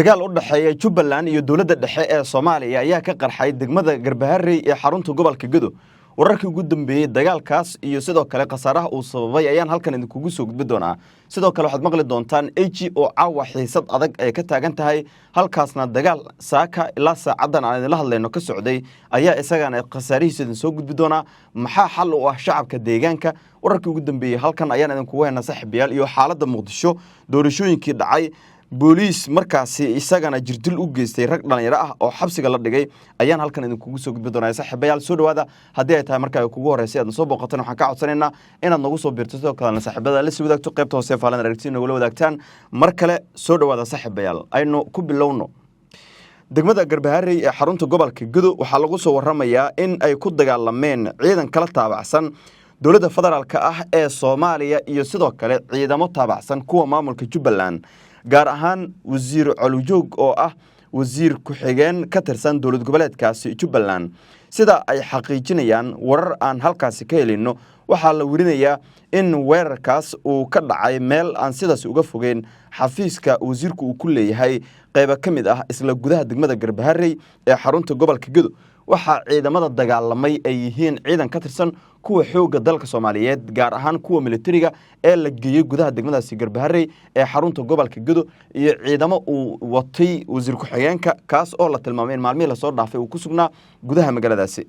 Dagaal u dhexeeya Jubbaland iyo dowladda dhexe ee Soomaaliya ayaa ka qarxay degmada Garbaharey ee xarunta gobolka Gedo. Wararkii ugu dambeeyey dagaalkaas iyo sidoo kale khasaaraha uu sababay ayaan halkan idinkugu soo gudbi doonaa. Sidoo kale waxaad maqli doontaan Eji oo caawa xiisad adag ay ka taagan tahay, halkaasna dagaal saaka ilaa saacaddan aan idinla hadlayno ka socday ayaa isagana khasaarihiisa idin soo gudbi doonaa. Maxaa xal u ah shacabka deegaanka? Wararkii ugu dambeeyey halkan ayaan idinkugu haynaa, saaxiibayaal, iyo xaaladda Muqdisho, doorashooyinkii dhacay, booliis markaasi isagana jirdil u geystay rag dhalinyaro ah oo xabsiga la dhigay ayaan halkan idinkugu soo gudbi doonaa. Saaxiibayaal, soo dhawaada. Haddii ay tahay marka ay kugu horreysay aad soo booqateen, waxaan ka codsanaynaa inaad nagu soo biirto, sidoo kalena saaxiibada la sii wadaagto, qaybta hoose faalan aragti nagula wadaagtaan. Mar kale soo dhawaada, saaxiibayaal. Aynu ku bilowno degmada Garbaharey ee xarunta gobolka Gedo. Waxaa lagu soo waramayaa in ay ku dagaalameen ciidan kala taabacsan dowladda federaalka ah ee Soomaaliya iyo sidoo kale ciidamo taabacsan kuwa maamulka Jubbaland, gaar ahaan wasiir Colujoog oo ah wasiir ku-xigeen ka tirsan dowlad goboleedkaasi Jubbaland. Sida ay xaqiijinayaan warar aan halkaasi ka helino, waxaa la werinayaa in weerarkaas uu ka dhacay meel aan sidaas uga fogeyn xafiiska wasiirku uu ku leeyahay qaybo ka mid ah isla gudaha degmada Garbaharey ee xarunta gobolka Gedo. Waxaa ciidamada dagaalamay ay yihiin ciidan ka tirsan kuwa xoogga dalka Soomaaliyeed, gaar ahaan kuwa militariga ee la geeyey gudaha degmadaasi Garbaharey ee xarunta gobolka Gedo, iyo ciidamo uu watay wasiir ku-xigeenka, kaas oo la tilmaamay in maalmihii lasoo dhaafay uu ku sugnaa gudaha magaaladaasi.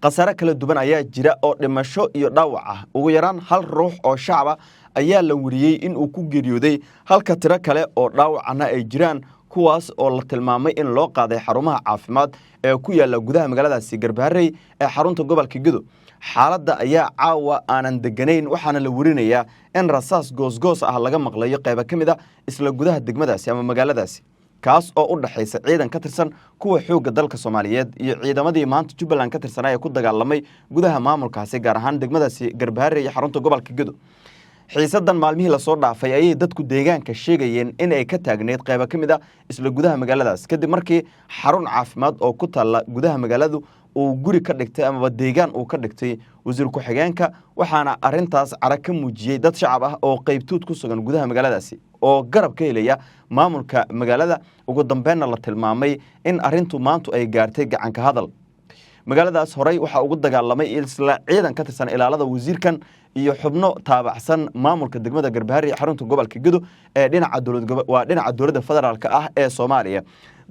Khasaare kala duwan ayaa jira oo dhimasho iyo dhaawac ah. Ugu yaraan hal ruux oo shacaba ayaa la weriyey in uu ku geeriyooday, halka tiro kale oo dhaawacana ay jiraan, kuwaas oo la tilmaamay in loo qaaday xarumaha caafimaad ee ku yaalla gudaha magaaladaasi Garbaharey ee xarunta gobolka Gedo. Xaaladda ayaa caawa aanan deganayn, waxaana la werinayaa in rasaas goosgoos ah laga maqlayo qaybo ka mid a isla gudaha degmadaasi ama magaaladaasi, kaas oo u dhexaysa ciidan ka tirsan kuwa xoogga dalka Soomaaliyeed iyo ciidamadii maanta Jubbaland ka tirsanaa ee ku dagaalamay gudaha maamulkaasi, gaar ahaan degmadaasi Garbaharey iyo xarunta gobolka Gedo. Xiisadan maalmihii lasoo dhaafay ayay dadku deegaanka sheegayeen in ay ka taagneyd qaybo ka mid a isla gudaha magaaladaas, kadib markii xarun caafimaad oo ku taalla gudaha magaaladu uu guri ka dhigtay amaba deegaan uu ka dhigtay wasiir ku-xigeenka. Waxaana arintaas cara ka muujiyey dad shacab ah oo qaybtuud ku sugan gudaha magaaladaasi oo garab ka helaya maamulka magaalada. Ugu dambeynna la tilmaamay in arintu maantu ay gaartay gacanka hadal. Magaaladaas horey waxaa ugu dagaalamay isla ciidan ka tirsan ilaalada wasiirkan iyo xubno taabacsan maamulka degmada Garbaharey ee xarunta gobolka Gedo ee dhinaca dowlad waa dhinaca dowladda federaalka ah ee Soomaaliya.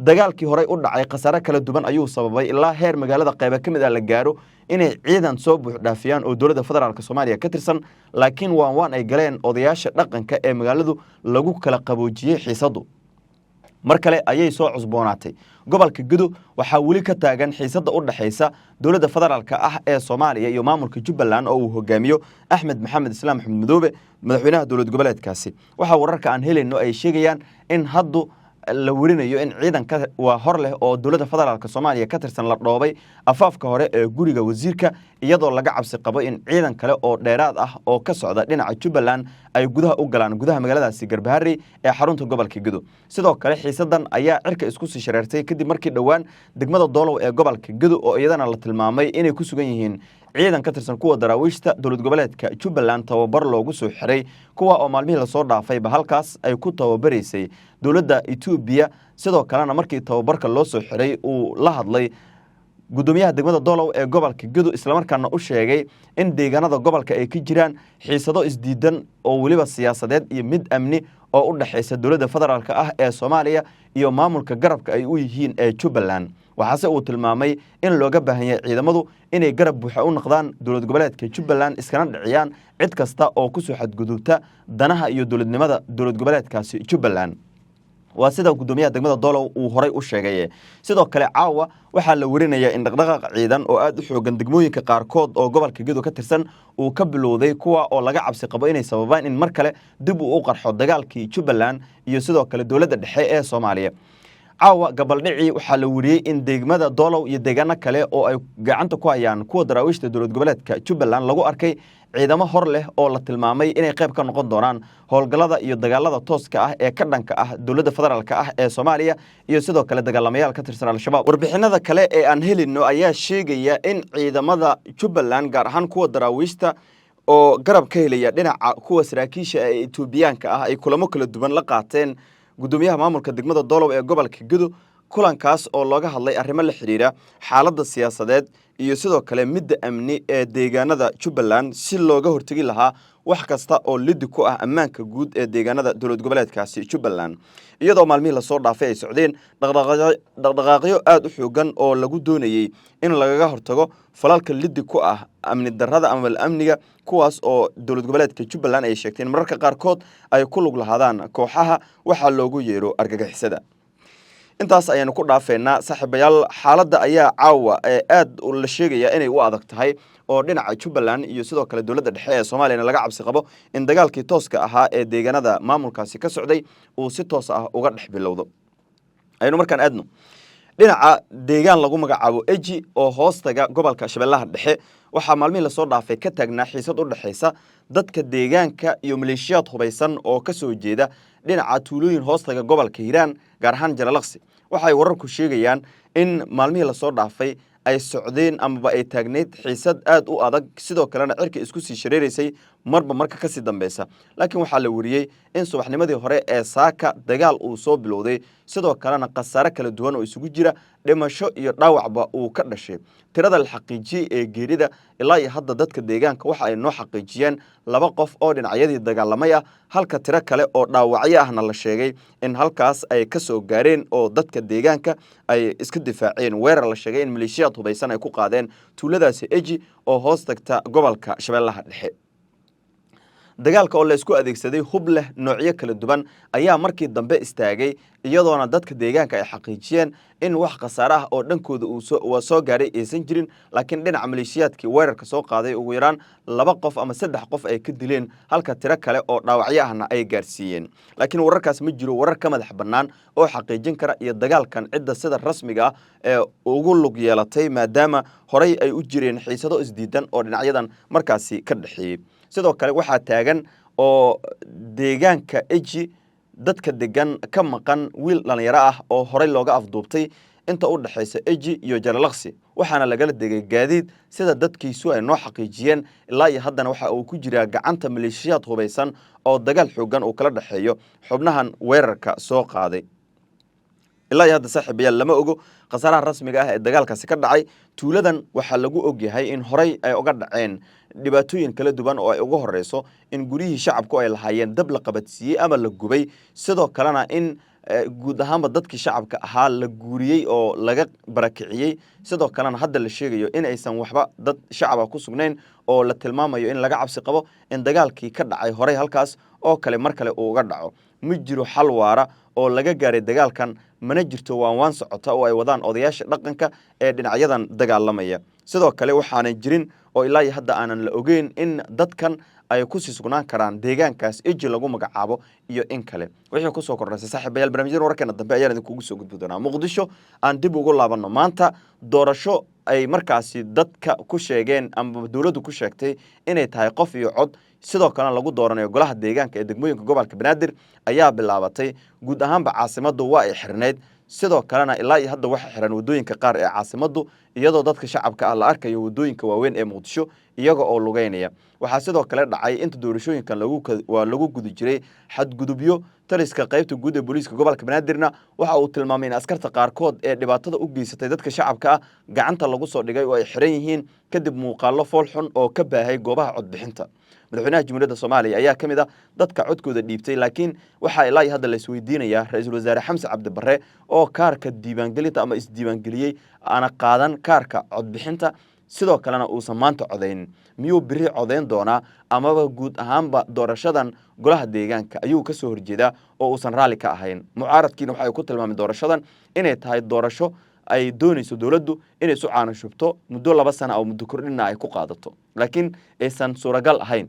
Dagaalkii horey u dhacay khasaare kala duwan ayuu sababay, ilaa heer magaalada qaybo ka mid ah la gaaro inay ciidan soo buux dhaafiyaan oo dowladda federaalka Soomaaliya ka tirsan, laakiin waan waan ay galeen odayaasha dhaqanka ee magaaladu lagu kala qaboojiyey. Xiisadu mar kale ayay soo cusboonaatay. Gobolka Gedo waxaa weli ka taagan xiisadda u dhexaysa dowladda federaalka ah ee Soomaaliya iyo maamulka Jubbaland oo uu hogaamiyo Axmed Maxamed Islaam Axmed Madoobe, madaxweynaha dowlad goboleedkaasi. Waxaa wararka aan helayno ay sheegayaan in haddu la werinayo in ciidanka waa hor leh oo dowladda federaalka Soomaaliya ka tirsan la dhoobay afaafka hore ee guriga wasiirka, iyadoo laga cabsi qabo in ciidan kale oo dheeraad ah oo ka socda dhinaca Jubbaland ay gudaha u galaan gudaha magaaladaasi Garbaharey ee xarunta gobolka Gedo. Sidoo kale xiisadan ayaa cirka isku sii shareertay kadib markii dhowaan degmada Doolow ee gobolka Gedo, oo iyadana la tilmaamay inay ku sugan yihiin ciidan ka tirsan kuwa daraawiishta dowlad goboleedka Jubbaland tababar loogu soo xiray, kuwa oo maalmihii lasoo dhaafayba halkaas ay ku tababaraysay dowladda Etoobiya. Sidoo kalena markii tababarka loo soo xiray uu la hadlay guddoomiyaha degmada Doolow ee gobolka Gedo, islamarkaana u sheegay in deegaanada gobolka ay ka jiraan xiisado isdiidan oo weliba siyaasadeed iyo mid amni oo u dhexaysa dowladda federaalka ah ee Soomaaliya iyo maamulka garabka ay u yihiin ee Jubbaland. Waxaase uu tilmaamay in looga baahan yahay ciidamadu inay garab buuxa u noqdaan dowlad goboleedka Jubbaland, iskana dhiciyaan cid kasta oo kusoo xadgudubta danaha iyo dowladnimada dowlad goboleedkaasi Jubbaland. Waa sida guddoomiyaha degmada Doolow uu horay u sheegay. Sidoo kale caawa waxaa la werinayaa in dhaqdhaqaaq ciidan oo aada u xoogan degmooyinka qaarkood oo gobolka Gedo ka tirsan uu ka bilowday, kuwa oo laga cabsi qabo inay sababaan in mar kale dib uu u qarxo dagaalkii Jubbaland iyo sidoo kale dowladda dhexe ee Soomaaliya. Caawa gabaldhicii waxaa la weriyey in degmada Doolow iyo deegaano kale oo ay gacanta ku hayaan kuwa daraawiishta dowlad goboleedka Jubbaland lagu arkay ciidamo hor leh oo la tilmaamay inay qayb ka noqon doonaan howlgallada iyo dagaalada tooska ah ee ka dhanka ah dowladda federaalka ah ee Soomaaliya iyo sidoo kale dagaalamayaal ka tirsan Al-Shabaab. Warbixinada kale ee aan helino ayaa sheegaya in ciidamada Jubbaland, gaar ahaan kuwa daraawiishta oo garab ka helaya dhinaca kuwa saraakiisha ee Etoobiyaanka ah, ay kulamo kala duwan la qaateen guddoomiyaha maamulka degmada Doolow ee gobolka Gedo, kulankaas oo looga hadlay arrimo la xidhiira xaaladda siyaasadeed iyo sidoo kale midda amni ee deegaanada Jubbaland, si looga hortegi lahaa wax kasta oo lidi ku ah ammaanka guud ee deegaanada dowlad goboleedkaasi Jubbaland, iyadoo maalmihii lasoo dhaafay ay socdeen dhaqdhaqaaqyo aada u xoogan oo lagu doonayey in lagaga hortago falalka lidi ku ah amni darrada ama amniga, kuwaas oo dowlad goboleedka Jubbaland ay sheegtay in mararka qaarkood ay ku lug lahaadaan kooxaha waxaa loogu yeero argagixisada. Intaas ayaanu ku dhaafeynaa, saaxiibayaal. Xaaladda ayaa caawa ee aad la sheegaya inay u adag tahay oo dhinaca Jubbaland iyo sidoo kale dowladda dhexe ee Soomaaliyana laga cabsi qabo in dagaalkii tooska ahaa ee deegaanada maamulkaasi ka socday uu si toos ah uga dhex bilowdo. Aynu markaan aadno dhinaca deegaan lagu magacaabo Eji oo hoostaga gobolka Shabeellaha Dhexe. Waxaa maalmihii lasoo dhaafay ka taagnaa xiisad u dhexaysa dadka deegaanka iyo maleeshiyaad hubaysan oo ka soo jeeda dhinaca tuulooyin hoostaga gobolka Hiiraan, gaar ahaan Jalalaqsi. Waxay wararku sheegayaan in maalmihii lasoo dhaafay ay socdeen amaba ay taagneyd xiisad aad u adag, sidoo kalena cirka isku sii shareeraysay marba marka kasii dambeysa. Laakiin waxaa la wariyey in subaxnimadii hore ee saaka dagaal uu soo bilowday, sidoo kalena khasaare kala duwan oo isugu jira dhimasho iyo dhaawacba uu ka dhashay. Tirada la xaqiijiyey ee geerida ilaa iyo hadda dadka deegaanka waxa ay noo xaqiijiyeen 2 qof oo dhinacyadii dagaalamay ah, halka tiro kale oo dhaawacyo ahna la sheegay in halkaas ay ka soo gaareen oo dadka deegaanka ay iska difaaceen weerar la sheegay in maleeshiyaad hubaysan ay ku qaadeen tuuladaasi Eji oo hoos tagta gobolka Shabeellaha Dhexe. Dagaalka oo la isku adeegsaday hub leh noocyo kala duwan ayaa markii dambe istaagay, iyadoona dadka deegaanka ay xaqiijiyeen in wax khasaare ah oo dhankooda uu soo gaadhay aysan jirin, laakiin dhinaca maleeshiyaadkii weerarka soo qaaday ugu yaraan 2 qof ama 3 qof ay ka dileen, halka tiro kale oo dhaawacyo ahna ay gaarsiiyeen. Laakiin wararkaas ma jiro warar ka madax bannaan oo xaqiijin kara iyo dagaalkan cidda sida rasmiga ah ee ugu lug yeelatay, maadaama horey ay u jireen xiisado isdiidan oo dhinacyadan markaasi ka dhexeeyey. Sidoo kale waxaa taagan oo deegaanka Eji dadka degan ka maqan wiil dhalinyaro ah oo horey looga afduubtay inta u dhexaysa Eji iyo Jalalaqsi, waxaana lagala degay gaadiid, sida dadkiisu ay noo xaqiijiyeen. Ilaa iyo haddana waxa uu ku jiraa gacanta maleeshiyaad hubaysan oo dagaal xoogan uu kala dhexeeyo xubnahan weerarka soo qaaday. Ilaa iyo hadda, saaxiibayaal, lama ogo khasaaraha rasmiga ah ee dagaalkaasi ka dhacay tuuladan. Waxaa lagu ogyahay in horey ay uga dhaceen dhibaatooyin kala duwan oo ay ugu horeyso in guryihii shacabku ay lahaayeen dab la qabadsiiyey ama la gubay, sidoo kalena in guud ahaanba dadkii shacabka ahaa la guuriyey oo laga barakiciyey, sidoo kalena hadda la sheegayo in aysan waxba dad shacaba ku sugnayn oo la tilmaamayo in laga cabsi qabo in dagaalkii ka dhacay horey halkaas oo kale mar kale uu uga dhaco. Ma jiro xal waara oo laga gaaray dagaalkan, mana jirto waan socota oo ay wadaan odayaasha dhaqanka ee dhinacyadan dagaalamaya. Sidoo kale waxaanan jirin oo ilaa iyo hadda aanan la ogeyn in dadkan ay kusii sugnaan karaan deegaankaas Eji lagu magacaabo iyo in kale. Wixii kusoo kordhasay, saaxiibayaal, barnaamijyada wararkeena dambe ayaan idinkugu soo gudbi doonaa. Muqdisho aan dib ugu laabanno. Maanta doorasho ay markaasi dadka ku sheegeen ama dowladdu ku sheegtay inay tahay qof iyo cod, sidoo kalena lagu dooranayo golaha deegaanka ee degmooyinka gobolka Banaadir ayaa bilaabatay. Guud ahaanba caasimaddu waa ay xirnayd, sidoo kalena ilaa iyo hadda waxaa xiran waddooyinka qaar ee caasimaddu, iyadoo dadka shacabka ah la arkayo waddooyinka waaweyn ee Muqdisho iyaga oo lugeynaya. Waxaa sidoo kale dhacay inta doorashooyinkan waa lagu guda jiray xadgudubyo. Taliska qaybta guud ee booliiska gobolka Banaadirna waxa uu tilmaamay in askarta qaarkood ee dhibaatada u geysatay dadka shacabka ah gacanta lagu soo dhigay oo ay xiran yihiin, kadib muuqaallo fool xun oo ka baahay goobaha codbixinta. Madaxweynaha Jamhuuriyadda Soomaaliya ayaa ka mid ah dadka codkooda dhiibtay, laakiin waxaa ilaa iyo hadda la isweydiinayaa ra-iisul wasaare Xamse Cabdi Barre oo kaarka diiwaangelinta ama isdiiwaangeliyey aana qaadan kaarka codbixinta, sidoo kalena uusan maanta codaynin, miyuu biri codayn doonaa amaba guud ahaanba doorashadan golaha deegaanka ayuu ka soo horjeedaa oo uusan raalli ka ahayn? Mucaaradkiina waxay ku tilmaamay doorashadan inay tahay doorasho ay doonayso dowladdu inay isu caano shubto muddo 2 sana oo muddo kordhina ay ku qaadato, laakiin aysan suuragal ahayn.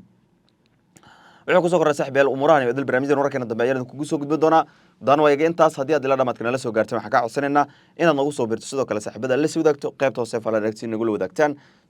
Wuxuu kusoo korray, saaxiibayaal, umuurahan iyo barnaamijyadan wararkeena dambe ayaan idinkugu soo gudbin doonaa. Dan waa intaas. Haddii aad ila dhamaadka nala soo gaartay, waxaan kaa codsanaynaa inaad nagu soo birto, sidoo kale saaxiibada la sii wadaagto, qaybta hoose fala aragti nagula wadaagtaan.